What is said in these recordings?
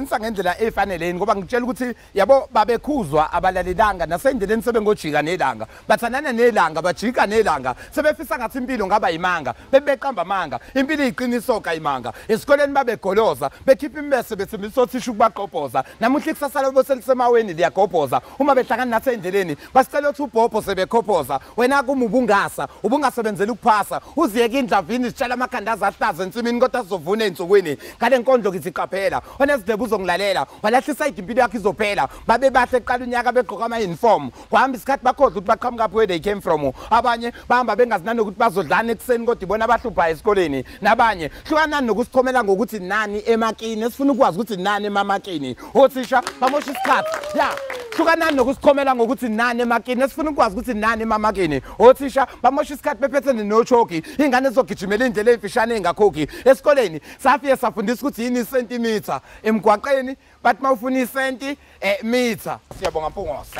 Nisa ngendlela efanele ngoba ngitshela ukuthi yabo babekhuzwa abalalelanga nasendleleni sebengojika nelanga bathanana nelanga bajika nelanga sebefisa ngathi impilo ngaba yimanga bebeqamba amanga impilo iqiniso kayimanga esikoleni babegoloza bekhipha imbese bethembisa othisha ukubaqobhoza namuhla ikusasa labo selisemaweni liyagobhoza uma behlangana nathi endleleni basicela ukuthi ubhobho sebekhophoza wena kumubungasa ubungasebenzeli ukuphasa uziyeke indlavini sitshala amakhandaza ahlaza ensimini kodwa sizovuna einsukwini ngale nkondlo ngithi qaphela onezidebe uzongilalela walahlisa impilo yakho izophela babe bahle eqala unyaka begqoka ama uniform kwahamba isikhathi bakhodla ukuthi baqhamuka where they came from abanye bahamba bengazinani ukuthi bazodlana ekuseni kodwa ibona abahlupha esikoleni nabanye hlukanani nokusichomela ngokuthi nani emakini esifuna ukwazi ukuthi nani emamakini othisha bamosha isikhathi ya hlukanani nokusichomela ngokuthi nani emakini esifuna ukwazi ukuthi nani emamakini othisha bamosha isikhathi bephethe nochoki ingane ezogijimela indlela emfishane engakhokhi esikoleni safike safundisa ukuthi yini isentimeter emgwaqeni bathi mawufuna isenti meter. Siyabonga Mpungose.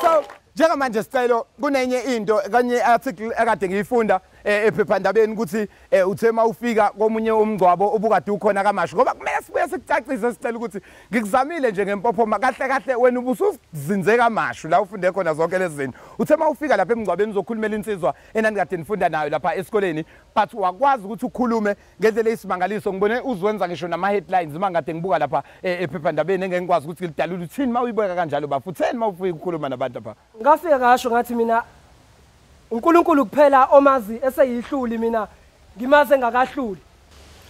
So njengamanje Sicelo kunenye into kanye article ekade ngiyifunda ephephandabeni ukuthi uthe mawufika komunye umngcwabo obukade ukhona kaMashu ngoba kumele sibuye sikucacise sicela ukuthi ngikuzamile nje ngempophoma kahle kahle wena ubusuzinze kaMashu la ufunde khona zonke lezi zinto. Uthe mawufika lapha emngcwabeni uzokhulumela insizwa enanikade nifunda nayo lapha esikoleni but wakwazi ukuthi ukhulume ngendlela eyisimangaliso. Ngibone uzwenza ngisho nama headlines uma ngade ngibuka lapha ephephandabeni engeke ngikwazi ukuthi ngilidalule uthini mawuyibeka kanjalo bafu utheni mawufika ukukhuluma nabantu lapha. Ngafika ngasho ngathi mina uNkulunkulu kuphela omazi eseyihluli mina ngimaze engakahluli.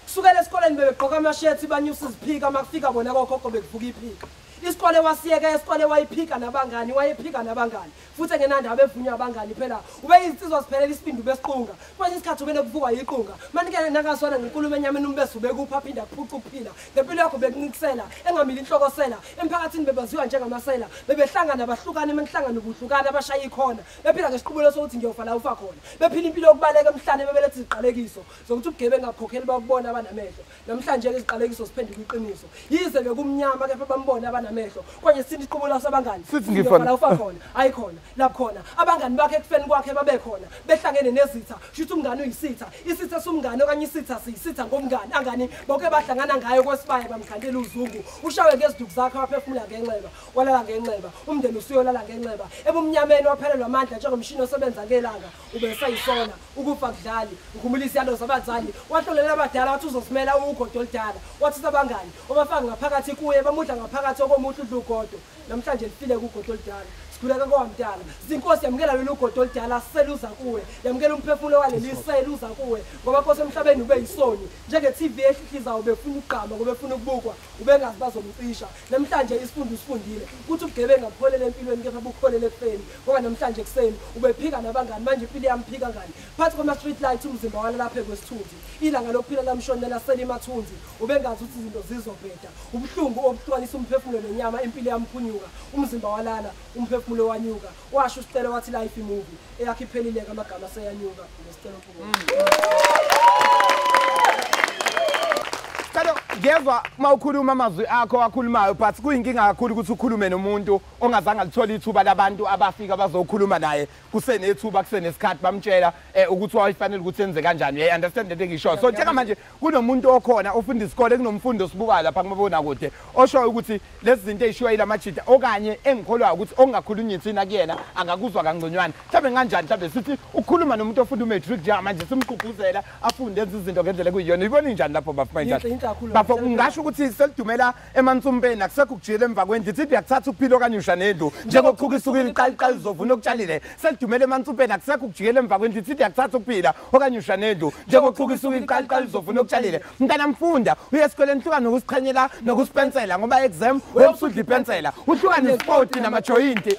Kusukela esikoleni bebegqoka amashethi banyusa iziphika makufika bona kokhokho bekuvuka iphika. Isikole wasiyeka isikole wayiphika nabangani wayephika nabangani futhi engenandaba evunywa abangani phela ube izinsizwa siphelela isibindi besiqunga kwenye isikhathi ube nokuvukwa yiqunga manikele nakaswana ngenkulumo enyameni umbese ubekupha aphinda kuphuca ukuphila ngempilo yakho bekuncikisela engamili inhlokosela emphakathini bebaziwa njengamasela bebehlangana bahlukana emhlangano ubuhlukana abashaya ikhona bephila ngesiqubulo sokuthi ngiyofa la ufa khona bephila impilo yokubaleka emhlane bebeletha iziqalekiso zokuthi ubugebengu abukhokheli bakubona abanamehlo namhlanje ke iziqalekiso siphenduka iqiniso yize bekumnyama kepha bambona abanamehlo kwenye sinto iqubulo sabangani ngifana ufa khona ayikhona lapho khona abangani bakhe ekufeni kwakhe babekhona behlangene nezitha shuthi umngani uyisitha isitha somngani okanye isitha siyisitha ngomngani angani bonke bahlangana ngayo kwesibaya bamkhandela uzungu ushawe ngeziduku zakhe waphefumula ngenxeba walala ngenxeba umndeni usuyolala ngenxeba ebumnyameni waphelelwa amandla njengomshini osebenza ngelanga ubesayisona ukufa kudlali ukhumulisa iyalo zabazali wahlolela abadala wathi uzosimela ugodo oludala wathi sabangani obafaka ngaphakathi kuye bamudla ngaphakathi okomuhlu udla ugodo namhlanje lifile kugodo oludala sikhuleka kwamdala zinkosi yamukela lolu godo oludala seluza kuwe yamukela umphefumulo waleli seluza kuwe ngoba Nkosi emhlabeni ube yisoni njenge TV ehlihlizayo befuna ukugqama ngoba befuna ukubukwa ubengazi bazomcisha namhlanje isifundo usifundile ukuthi ubugebengu abukholele empilweni kepha bukholele ekufeni ngoba namhlanje kuseni ubephika nabangani manje impilo yamphika ngani phansi kwama street lights umzimba wala lapha kwesithunzi ilanga lokuphila lamshonela selimathunzi ubengazi ukuthi izinto zizobheda ubuhlungu obuhlukanisa umphefumulo nenyama impilo yamphunyuka umzimba walala umphefumulo wanyuka washo uSicelo wathi life movie eyakhe iphelile amagama seyanyuka ngesicelo Mpungose. Sicelo ngiyezwa mawukhuluma amazwi akho akhulumayo but kuyinkinga kakhulu ukuthi ukhulume nomuntu ongazange alithole ithuba labantu abafika bazokhuluma naye kusenethuba kusenesikhathi bamtshela ukuthi wayifanele ukuthi enze kanjani. You understand lento engisho? So njengamanje kunomuntu okhona ofunda isikole kunomfundo osibukayo lapha kumabonakude oshoyo ukuthi lezi zinto ezishiwa yilamajita okanye engikholwayo ukuthi ongakhulunywa ithina kuyena angakuzwa kangconywana mhlawumbe kanjani mhlawumbe sithi ukukhuluma nomuntu ofunda umatric njengamanje simgqugquzela afunde enze izinto ngendlela ekuyiyona. Ibona injani lapho bafuma injani? Bafo ngisho ukuthi selidumela emansumpeni akusekho ukujiyela emva kwendlu ithi uyakuthatha ukuphila okanye usha nendlu njengokuchuka isukile iqala iqala uzovuna okutshalile selidumela emansumpeni akusekho ukujiyela emva kwendlu ithi uyakuthatha ukuphila okanye usha nendlu njengokuchuka isukile iqala iqala uzovuna okutshalile. Mntana mfunda uye esikoleni hluka nokusiqhenyela nokusipensela ngoba exam uyobusudla ipensela uhluka nespoti namajoyinti.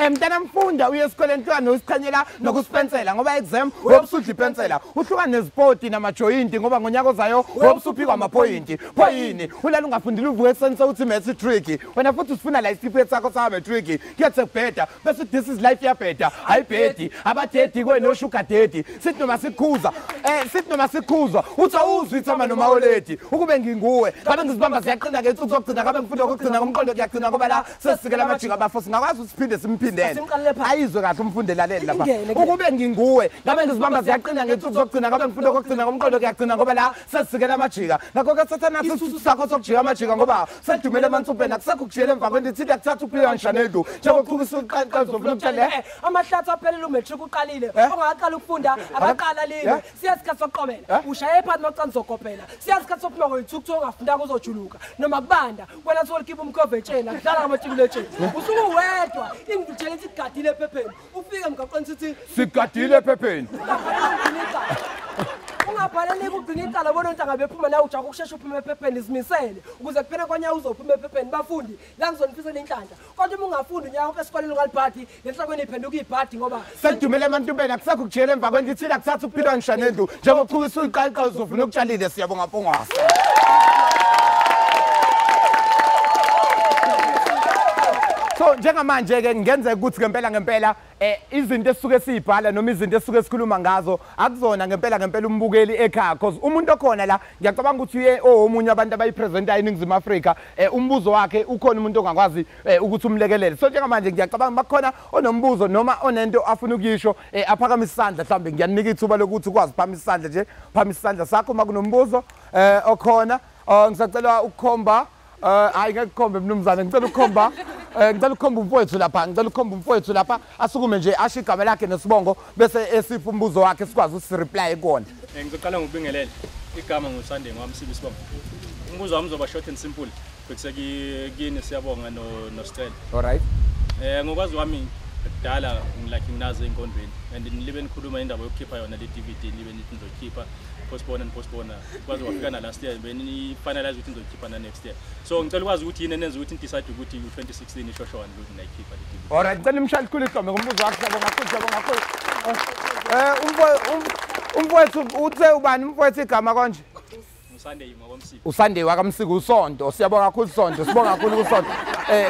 Mntana mfunda uye esikoleni hluka nokusiqhenyela nokusipensela ngoba exam uyobusudla ipensela uhluka nespoti namajoyinti ngoba ngonyaka ozayo uyobusuphikwa amaphoyinti. matriki. Pho yini ulala ungafundile uvuke ekuseni sewuthi maths tricky. Wena futhi usifuna la isitifiketi sakho sama matriki. Kuyathi kubheda bese this is life yabheda. Ayibhedi abadedi kweno sugar daddy. Sithi noma sikhuza sithi noma sikhuzwa uthi awuzwi ithama noma oledi. Ukube nginguwe ngabe ngizibamba siyaqina ke insuku zokugcina ngabe ngifunda ukugcina ngomqondo kuyagcina ngoba la sesisikela amajika abafo singakwazi ukuthi siphinde simphindele. Ayizwe kahle umfundi laleli lapha. Ukube nginguwe ngabe ngizibamba siyaqina ngensuku zokugcina ngabe ngifunda ukugcina ngomqondo kuyagcina ngoba la sesisikela amajika. Ngakho ke thatha nathi isisusu sakho sokujika amajika ngoba sedumele emansubheni akusekho ukujiyela emva kwento ithi yakuthatha uphila ngishanelu njengoba uqhuba uzofuna ukutshela amahlathi aphelele umatric uqalile ongaqala ukufunda akaqala lini siyasikhathi sokuqobela ushaye phansi maqanzi zokopela siyasikhathi sokuphuma ngoyithukuthu ongafundanga uzojuluka noma kubanda wena solikhipha umkhova etsheni akudlala ngamatiku etsheni usuke uwedwa ingitshela ithi sigadile ephepheni ufike emgaqweni sithi sigadile ephepheni ungabhaleli ukugcina icala bona ontanga bephuma la ujaka ukushesha uphume ephepheni izimisele ukuze kuphele konyaka uzophuma ephepheni bafundi la ngizonifisela inhlanhla kodwa uma ungafundi unyaka wonke esikoleni ungalibhadi lenhlakweni iphenduka ibhadi ngoba sedumele emantubeni akusekho ukujiyela emva kwento ithile akuthatha ukuphilwa ngishanendlu njengoba uqhubisa uyiqaliqa uzofuna ukutshalile. Siyabonga Mpungose. So njengamanje ke ngenzeka ukuthi ngempela ngempela izinto esisuke siyibhala noma izinto esisuke sikhuluma ngazo akuzona ngempela ngempela umbukeli ekhaya because umuntu okhona la ngiyacabanga ukuthi uye omunye abantu abayipresentayo eNingizimu Afrika umbuzo wakhe ukhona umuntu ongakwazi ukuthi umlekelele. So njengamanje ngiyacabanga bakhona onombuzo noma onento afuna ukuyisho aphakamisa isandla mhlambe ngiyanika ithuba lokuthi ukwazi uphakamisa isandla nje phakamisa isandla sakho uma kunombuzo okhona. Ngisacela ukukhomba hayi ngeke kukhombe mnumzane ngicela ukukhomba ngicela ukukhomba umfowethu lapha ngicela ukukhomba umfowethu lapha asukume nje asho igama lakhe nesibongo bese esipha umbuzo wakhe sikwazi ukuthi sireply kuwona. Ngizoqala ngokubingelela igama nguSunday ngwamsibi isibongo. Umbuzo wami uzoba short and simple bhekise kini siyabonga noSicelo. All right. Ngokwazi wami kudala ngilike nginazo enkondweni and nilibe nikhuluma indaba yokukhipha yona le DVD nibe nithi nizokhipha postpone and postpone kwaze kwafika na last year beni finalize ukuthi nizokhipha na next year. So ngicela ukwazi ukuthi yini enenza ukuthi decide ukuthi u2016 ishoshwana ukuthi nayikhipha le DVD. All right, ngicela imshali khulu ihlombe ngombuzo wakho. Siyabonga kakhulu, siyabonga kakhulu. Umfowethu uthe ubani umfowethu igama konje? uSunday ngwaMsiko. uSunday wakaMsiko uSonto. Siyabonga kakhulu Sonto, sibonga kakhulu uSonto.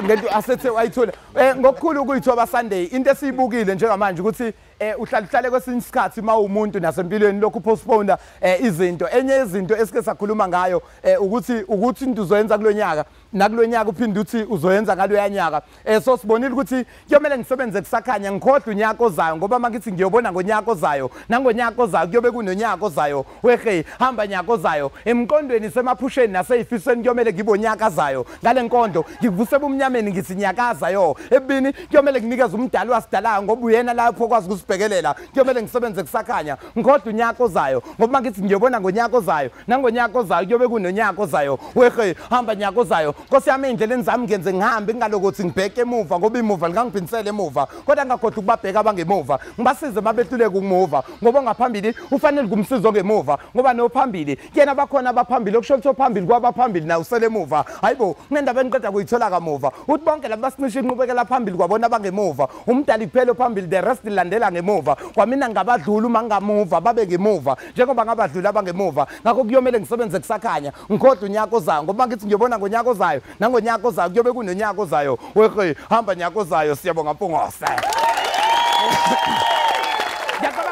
Ngento asethe wayithola. Ngokukhulu ukuyithoba Sunday into esiyibukile njengamanje ukuthi uhlala uhlale kwesinye isikhathi uma umuntu nasempilweni lokhu postpone izinto. Enye izinto esike sakhuluma ngayo ukuthi into uzoyenza kulonyaka nakulonyaka uphinde uthi uzoyenza ngaloya nyaka. So sibonile ukuthi kuyomela ngisebenze kusakhanya ngikhohle unyaka ozayo ngoba mangithi ngiyobona ngonyaka ozayo nangonyaka ozayo kuyobe kunonyaka ozayo wehe hamba nyaka ozayo emqondweni semaphusheni naseyifisweni kuyomele ngibonyaka zayo ngale nkondo ngikuvuse ebumnyameni ngithi nyakaza yo ebini kuyomele nginikeze umdali wasidalayo ngoba uyena lapho kwazi ukusibhekelela kuyomele ngisebenze kusakhanya ngikhohle unyaka ozayo ngoba mangithi ngiyobona ngonyaka ozayo nangonyaka ozayo kuyobe kunonyaka ozayo wehe hamba nyaka ozayo. Nkosi yami endleleni zami ngenze ngihambe ngingalokuthi ngibheke emuva ngoba imuva lingangiphinisela emuva kodwa ngakhohlwa ukubabheka abangemuva ngibasize mabehluleka ukumuva ngoba ngaphambili ufanele kumsiza ongemuva ngoba nophambili kuyena bakhona abaphambili okusho ukuthi ophambili kwabaphambili nawe usele emuva. Hayibo kunendaba engiqeda kuyithola kamuva uthi bonke laba basincisha inqubekela phambili kwabona abangemuva umdali kuphela ophambili the rest ilandela ngemuva kwamina ngabadlula uma ngingamuva babe ngemuva njengoba ngabadlula abangemuva. Ngakho kuyomele ngisebenze kusakhanya ngikhohlwe unyaka ozayo ngoba ngithi ngiyobona ngonyaka ozayo nangonyaka ozayo kuyobe kunonyaka ozayo wehe hamba nyaka ozayo. Siyabonga Mpungose.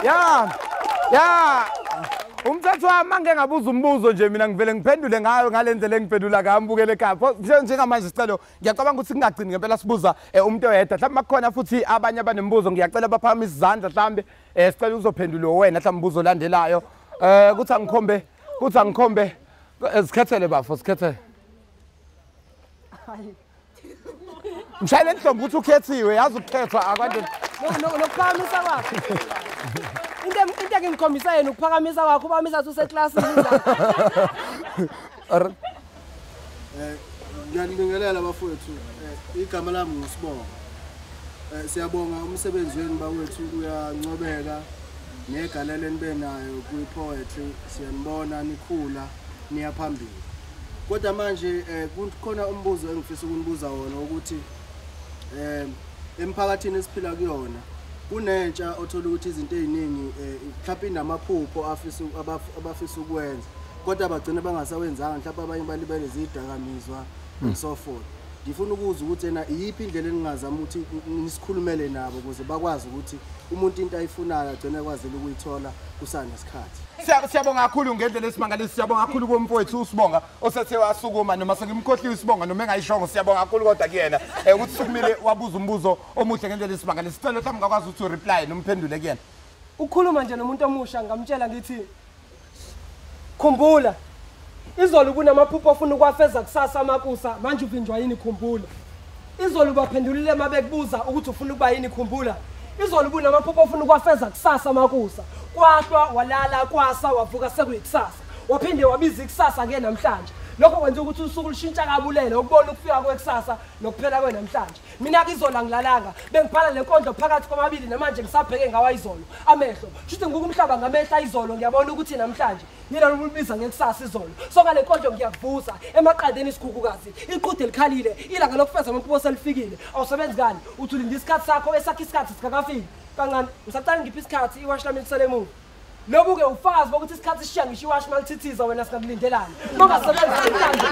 Ya umthetho wami angeke ngabuza umbuzo nje mina ngivele ngiphendule ngayo ngale ndlela engiphendula ngayo mbukele ekhaya njengamanje sicelo ngiyacabanga ukuthi kungagcini ngempela sibuza umuntu oyedwa mhlawumbe makukhona futhi abanye abanemibuzo ngiyacela baphakamise izandla mhlawumbe sicela uzophendula wena mhlawumbe umbuzo olandelayo kuthi angikhombe sikhethele bafo sikhethele mshayele inhlombe ukuthi ukhethiwe yazi ukukhethwa akwande nokuphakamisa kwakho into engikhombisa yena ukuphakamisa kwakho ubamisa useklasini. Ngiyanibingelela bafowethu, igama lami nguSibongo. Siyabonga umsebenzi wenu bakwethu uyancobeka negalelo enibe nayo kwi-poetry, siyanibona nikhula niya phambili. Kodwa manje kukhona umbuzo engifisa ukunibuza wona ukuthi emphakathini esiphila kuyona kunentsha othola ukuthi izinto eziningi mhlawumbe inamaphupho afisa abafisa ukwenza Kodwa bagcina bangasawenzanga mhlawumbe abanye balibele izidakamizwa and so forth. Ngifuna ukuzwa ukuthi ena iyiphi indlela eningazama ukuthi nisikhulumele nabo ukuze bakwazi ukuthi umuntu into ayifunayo agcine ekwazile ukuyithola kusanesikhathi. Siyabonga kakhulu ngendlela esimangaliso, siyabonga kakhulu kumfowethu uSibonga osethe wasukuma noma sengimkhohliwe uSibonga noma engayishongo, siyabonga kakhulu kodwa kuyena ukuthi sukumile wabuza umbuzo omuhle ngendlela esimangaliso. Sicela mhlawumbe ungakwazi ukuthi ureply nomphendule kuyena. Ukukhuluma nje nomuntu omusha ngamtshela ngithi khumbula izolo kunamaphupho ofuna ukwafeza kusasa amakusa manje uvinjwa yini khumbula. Izolo baphendulile mabekubuza ukuthi ufuna ukuba yini khumbula. Izolo kunamaphupho ofuna ukwafeza kusasa amakusa. Kwahlwa walala kwasa wavuka sekuyikusasa. Waphinde wabiza ikusasa ke namhlanje. Lokho kwenza ukuthi usuku lushintsha kabulele ukubona ukufika kwekusasa nokuphela kwenamhlanje. Mina ke izolo angilalanga, bengibhala lenkondlo phakathi kwamabili namanje ngisabheke ngawa izolo. Amehlo, shuthi ngibuka umhlaba ngamehla izolo ngiyabona ukuthi namhlanje yena lobubiza ngekusasa izolo. So ngale nkondlo ngiyakuvusa emaqandeni isikhukhukazi, iqhude likhalile, ilanga lokufeza amaphupho selifikile. Awusebenzi kani? Uthi ulinda isikhathi sakho esakhe isikhathi singakafiki. Kancane, usaqala ngiphi isikhathi iwashi lami lisele emuva. Lobu ke ufazi bokuthi isikhathi sishiya ngisho iwashi malithithiza wena singakulindelani. Mongasebenzi namhlanje.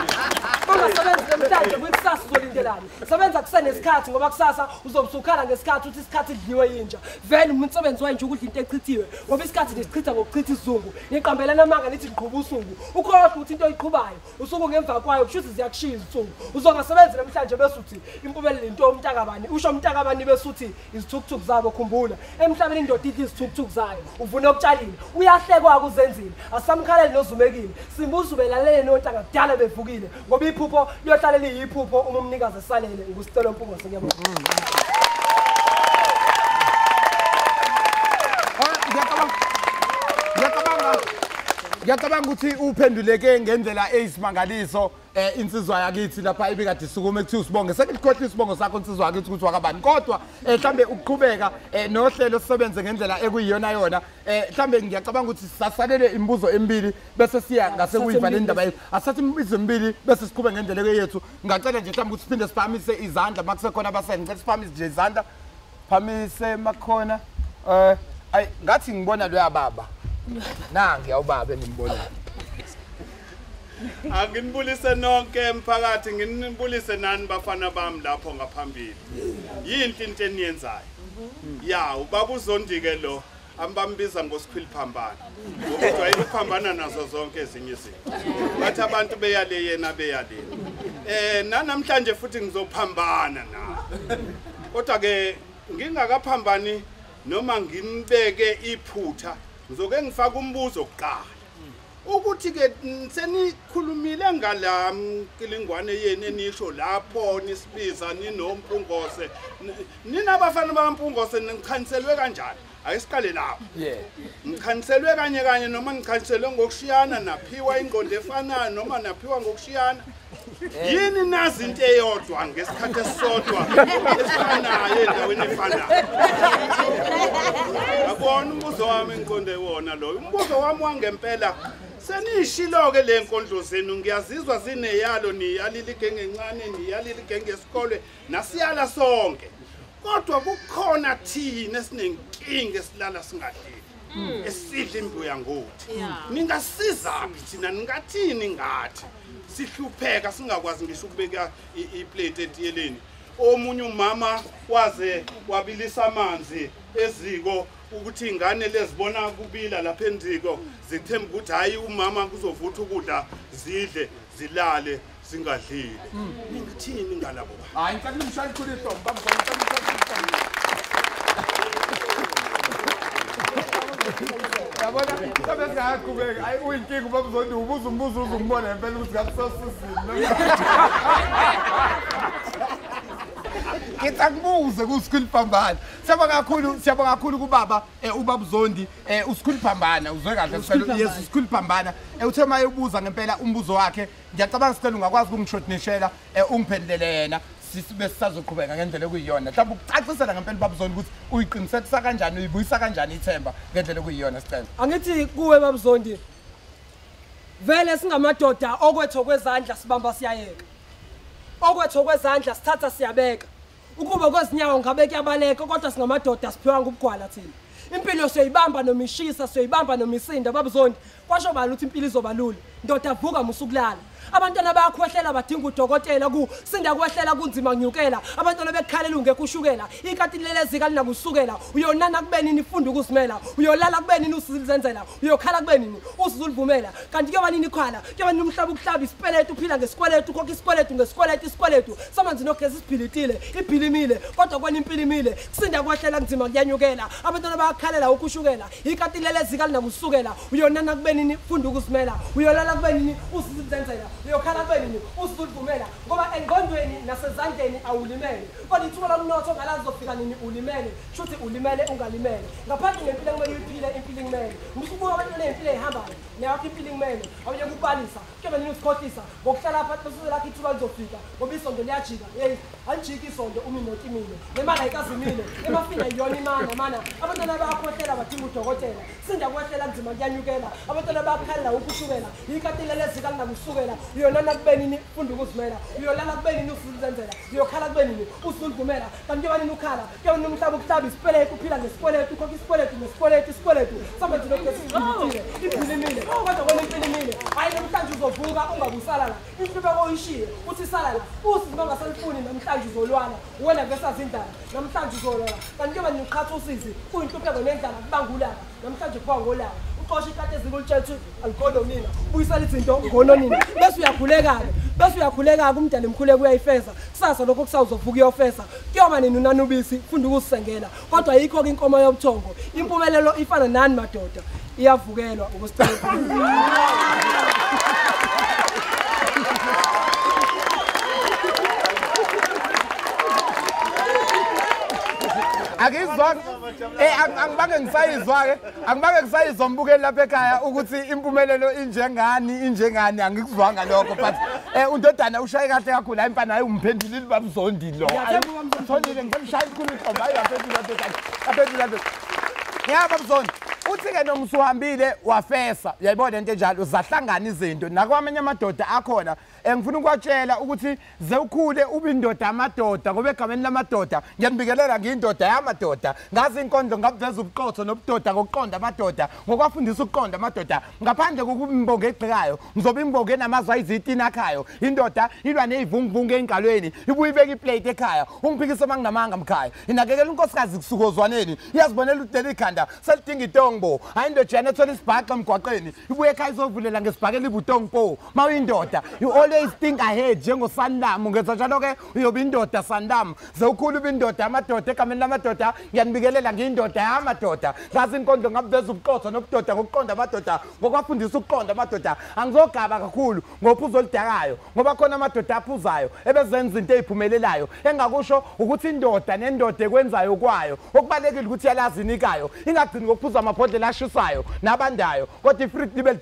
Mongasebenzi namhlanje kwikusasa uzolindelani. Sebenza kusenesikhathi ngoba kusasa uzobusukhala ngesikhathi uthi isikhathi idliwe yinja. Vele umsebenzi wenja ukudla into echithiwe ngoba isikhathi nesichitha ngokuchitha isizungu. Niqambelana amanga nithi ngiqhuba usuku. Ukhohlwa ukuthi into oyiqhubayo usuku ngemva kwayo kushuthi ziyakushiya izinsuku. Uzongasebenzi namhlanje bese uthi impumelelo into yomntakabani. Usho umntakabani bese uthi izithukuthuku zabo khumbula. Emhlabeni indoda idla izithukuthuku zayo. Uvuna okutshalile. Uyahlekwa kuzenzile asamkhaleli nozumekile simbuza ubelalele nontanga kudala bevukile ngoba iphupho liyohlala liyiphupho uma umnikazi esalele. Ngusicelo Mpungose ngiyabonga. Ngiyacabanga ukuthi uphenduleke ngendlela eyisimangaliso insizwa yakithi lapha ibikade isukume kuthiwa usibonge. Sengikhohlisa isibongo sakho insizwa yakithi ukuthi wakabani, kodwa mhlambe ukuqhubeka nohlelo sisebenze ngendlela ekuyiyona yona. Mhlambe ngiyacabanga ukuthi sisasalele imibuzo emibili bese siya ngase kuyivala indaba yethu. Asathe imibuzo emibili bese siqhube ngendlela yethu. Ngacela nje mhlambe ukuthi siphinde siphakamise izandla makusekhona abasele. Ngicela siphakamise nje izandla. Phakamise makhona. Ayi ngathi ngibona loya baba. Nangi awubaba engimbona. Anginibulise nonke emphakathi, nginibulise nani bafana bami lapho ngaphambili. Yinhle into eniyenzayo. Ya, ubaba uZondike lo ambambiza ngosikhwili phambana. Ngoba wayephambana nazo zonke ezinye izinto. Bathi abantu beyale yena beyale. Namhlanje futhi ngizophambana na. Kodwa ke ngingakaphambani noma nginibeke iphutha ngizoke ngifaka umbuzo kuqala. Ukuthi ke senikhulumile ngala mkilingwane yenu enisho lapho nisibiza ninoMpungose, ninabafana bakaMpungose nichaniselwe kanjani? Ake siqale lapho. Nichaniselwe kanye kanye noma nichaniselwe ngokushiyana, naphiwa ingqondo efanayo noma naphiwa ngokushiyana? Yini nazi into eyodwa ngesikhathi esisodwa esifanayo endaweni efanayo? Yabona umbuzo wami engiqonde wona loyo. Umbuzo wami wangempela, senishilo-ke le nkondlo zenu ngiyazizwa zineyalo, niyalile igenge encane, niyalile igenge esikole, nasiyala sonke. Kodwa kukhona thina esinenkinga esilala singadlile, esidla imbuya ngothi. Ningasizaphi thina, ningathini ngathi? Sihlupheka singakwazi ngisho ukubeka iplate etiyeleni. Omunye umama waze wabilisa amanzi eziko ukuthi ingane lezibona kubila lapha endiko zithemba ukuthi hayi umama kuzovutha ukudla, zidle zilale zingadlile. Ningithini ngalabo? Hayi ngicela nimshayele ikhulu ihlombe, baba ngicela nimshayele ihlombe. Yabona mhlawumbe singaqhubeka. Hayi uyinkinga ubaba uZondi, ubuza umbuzo uzumbona ngempela ukuthi ngakusosisini. Ngithi akubuze kuSikhwili Phambana. Siyabonga kakhulu, siyabonga kakhulu kubaba ubaba uZondi, uSikhwili Phambana, uzwe kahle sicela. Yes, uSikhwili Phambana. Uthe maye ubuza ngempela umbuzo wakhe, ngiyacabanga sicela ungakwazi ukungishotnishela ungiphendulele yena. Sibe sisazoqhubeka ngendlela ekuyiyona. Mhlawumbe ukucacisela ngempela ubaba uZondi ukuthi uyiqinisekisa kanjani, uyibuyisa kanjani ithemba ngendlela ekuyiyona sicela. Angithi kuwe baba uZondi, vele singamadoda okwethu kwezandla sibamba siyayeka. Okwethu kwezandla sithatha siyabeka. Ukuba kwezinyawo ngabe kuyabaleka kodwa singamadoda siphiwa ngubugwala thina. Impilo siyoyibamba noma ishisa, siyoyibamba noma isinda baba Zondi. Kwasho bani ukuthi impilo izoba lula? Ndoda vuka musukulala. Abantwana bayakhwehlela badinga udokotela ku sinda kwehlela kunzima nyukela. Abantwana bekhalela ungekho ushukela. Ikati lelezika linakusukela. Uyonana kubeni nifunda ukuzimela. Uyolala kubeni usizenzela. Uyokhala kubeni usizulivumela. Kanti kuyoba nini ikhala? Kuyoba nini umhlaba ukuhlaba isipeletu uphila ngesikweletu ukhokha isikweletu ngesikweletu isikweletu. Samanzi nogesi siphilitile, ibhilimile kodwa kwana impilo imile. Kusinda kwehlela kunzima kuyanyukela. Abantwana bayakhalela ukushukela. Ikati lelezika linakusukela. Uyonana kubeni nifunda ukuzimela. Uyolala kubeni usizenzela. Uyokhala kubeni usizulivumela ngoba engqondweni nasezandleni awulimele. Kodwa ithuba lomnotho ngalazofika nini ulimele, shuthi ulimele ungalimele. Ngaphandle ngempilo kumele uyiphile impilo kumele. Ngisubuka abantu nempilo ezihambayo, neyakho impilo kumele. Awuye kubalisa, kuyobe nini usikhohlisa ngokuhlala phansi bese lakho ithuba lizofika ngoba isonto liyajika. Hey, alijiki isonto uma imoto imile. Nemali ayikazimile, emafina iyona imana mana. Abantwana bayakhohlela badinga udokotela. Sinda kwehlela kunzima kuyanyukela. Abantwana bayakhalela ukushukela. Ikati lelezika linakusukela. Uyonana kubeni nifunda ukuzimela. Uyolala kubeni usizenzela. Uyokhala kubeni usizulivumela. Kanti kuyoba nini ukhala? Kuyoba nini umhlaba ukuhlaba isipeletu uphila ngesikweletu ukhokha isikweletu ngesikweletu isikweletu. Samanzi nogesi siphilitile, ibhilimile kodwa kona impilo imile. Hayi namhlanje uzovuka ungabusalala. Inhlupeko oyishiye uthi salala. Usizi bangasalifuni namhlanje uzolwala. Wena vesazi indlala namhlanje uzolwala. Kanti kuyoba nini uqhatha usizi kuyinhlupheko nendlala kubangulaka namhlanje kuba ngolaka. Uxosha ikati eziko alikhono nina. Ubuyisela izinto ngono nina. Bese uyakhuleka ke. Bese uyakhuleka ke umdali mkhuleko uyayifeza. Kusasa lokho kusawuzovuka uyofesa. Kuyoba nini unanubisi funda ukusengela. Kodwa ayikho ke inkomo yobuthongo. Impumelelo ifana nani madoda. Iyavukelwa ukusicela. Akizwa angibange ngisayizwa ke angibange ngisayizwa mbukeli lapha ekhaya ukuthi impumelelo injengani angikuzwanga lokho but undodana ushaye kahle kakhulu hayi mfana hayi umphendulile babzondi lo Zondile ngimshaya ikhulu intombi hayi yaphendula ndodana yaphendula ngiyaba Mzondi uthi ke noma usuhambile wafesa uyayibona into enjalo uzahlangana izinto nakwamanye amadoda akhona ngifuna ukwatshela ukuthi ze ukhule ube indoda amadoda ngoba egameni lamadoda ngiyanibikelela ngiyindoda yamadoda ngazi inkondlo ngabuveza ubuqotho nobudoda ngokuqonda amadoda ngokwafundisa ukuqonda amadoda ngaphandle kokuba imbongo egxekayo ngizobe imbongo enamazwi ayizitina akhayo indoda ilwa nezivunguvungu engalweni ibuye ibeke iplate ekhaya ungiphikise manginamanga mkhaya inakekela unkosikazi kusuka ozwaneni iyazibonela udela ikhanda selidinga itongo hayi indoda yana ethola isibhaxa emgwaqeni ibuye ekhaya izovulela ngesibhakela ibutongpo mawuyindoda you always think ahead njengoSanlam ngenza njalo ke uyoba indoda Sanlam ze ukhulu ube indoda amadoda egameni lamadoda ngiyanibikelela ngiyindoda yamadoda ngazi inkondlo ngabuveza ubuqotho nobudoda ngokuqonda amadoda ngokwafundisa ukuqonda amadoda angizogaba kakhulu ngophuzo oludakayo ngoba khona amadoda aphuzayo ebezenza into eziphumelelayo engakusho ukuthi indoda nendoda ekwenzayo kwayo okubalekile ukuthi yalazi inikayo ingagcini ngokuphuza amabhodlela ashisayo nabandayo kodwa ifruit libe